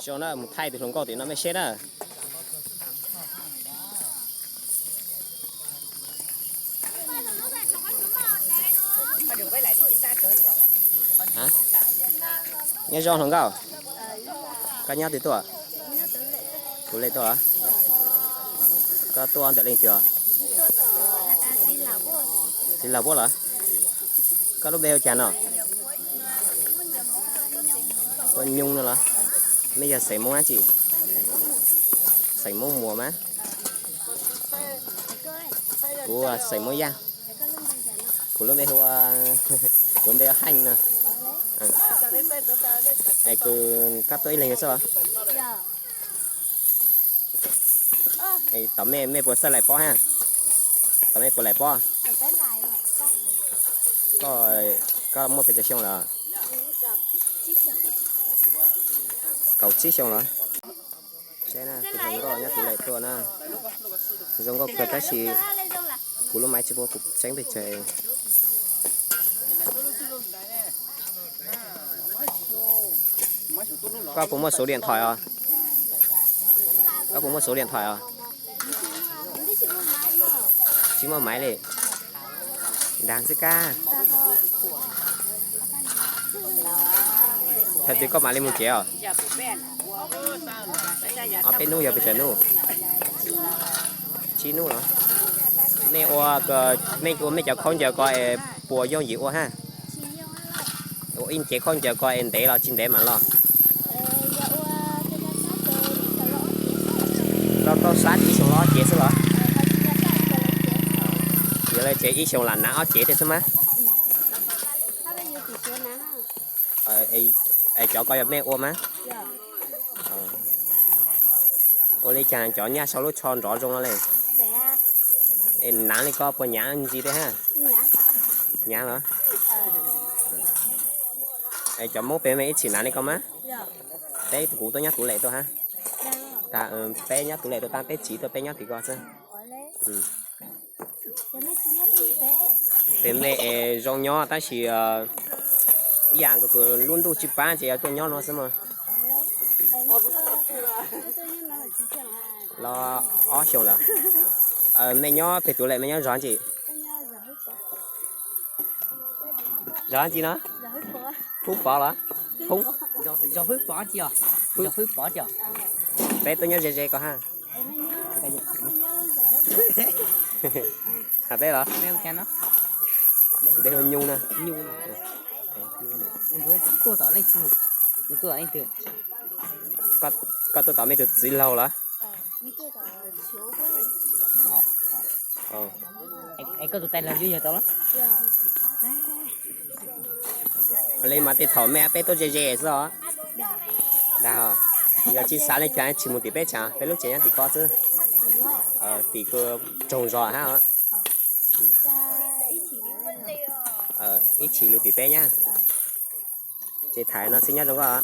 Zoo na, mus thaij tus hluas nkauj tim no mej seb na. Nyob zoo hluas nkauj, koj nyob twg tuaj? Tus lej tuaj. Koj tuaj ntawm leej twg? Txiv Laus Puab los? Koj lub npe hu cas no? Ua Nyoog no los? Mej yog xeem Moob dab tsi? Xeem Moob Muas mas. Kuv xeem Moob Yaj. Kuv lub npe hu, kuv npe hu Heej no. Es koj tuaj ib leeg xwb os? Tom mej, mej puas txawj laim pob hab? Tom mej puas laim pob? Koj, koj muaj pes tsawg xyoo lawm? Kaum tsib xyoo lawm. Seb na, tus hluas nkauj nyob tus lej tuaj na. Zoo nkauj kawg tab sis kuv lub maiv tsis pub kuv tseeb pes tsawg. Koj puas muaj xuv diam thoim os? Koj puas muaj xuv diam thoim os? Tsis muaj maiv li. Nraag xwb kab. Thaum twg koj mam li mus tsev os? Ob peb hnub yog pes tsawg hnub? Tsib hnub los? Mej ua, mej ua mej cov khaub ncaws ko es puas yooj yim ua hab? Ua ib cev khaub ncaws ko es ntev los tsis ntev mam los? Tau, tau sab ib xyoos los ob cev xwb los? Yog le tsev ib xyoos lam hnav ob cev tej xwb mas. Es cov ko yog mej ua mas? Ua li cas cov nyaj sau lub tsho nrov zoo no le? Es hnav li ko puas hnyav ntsis tej hab? Hnyav los? Es cov Moob peb mej ib txhis hnav li ko mas? Peb kuv tuaj nyob tus lej tuaj hab. Peb nyob tus lej tuaj tab peb tsiv tuaj peb nyob tim ko xwb. Peb mej es zoo nyob tab sis ib yam lub ntuj tsis pab ces yuav tuaj nyob no xwb mas. Los ob xyoos lawm. Mej nyob peg tus lej mej nyob zos tsi? Zos tsi no? Hub Pov los? Peb tuaj nyob ze ze ko hab. Has peb los? Peb hu Nyoog na. Koj tuaj tom mej tus txiv laug los? Li mas tej thaum mej peb tuaj ze ze xwb os. Ntag, yog tsis xav li cas tsis mus tim peb tshav, peb lub tsev nyob tim ko xwb. Tim tsoog zos hab. Ib chim lug tim peb nyab. Ces tham no xwb nyob zoo koj.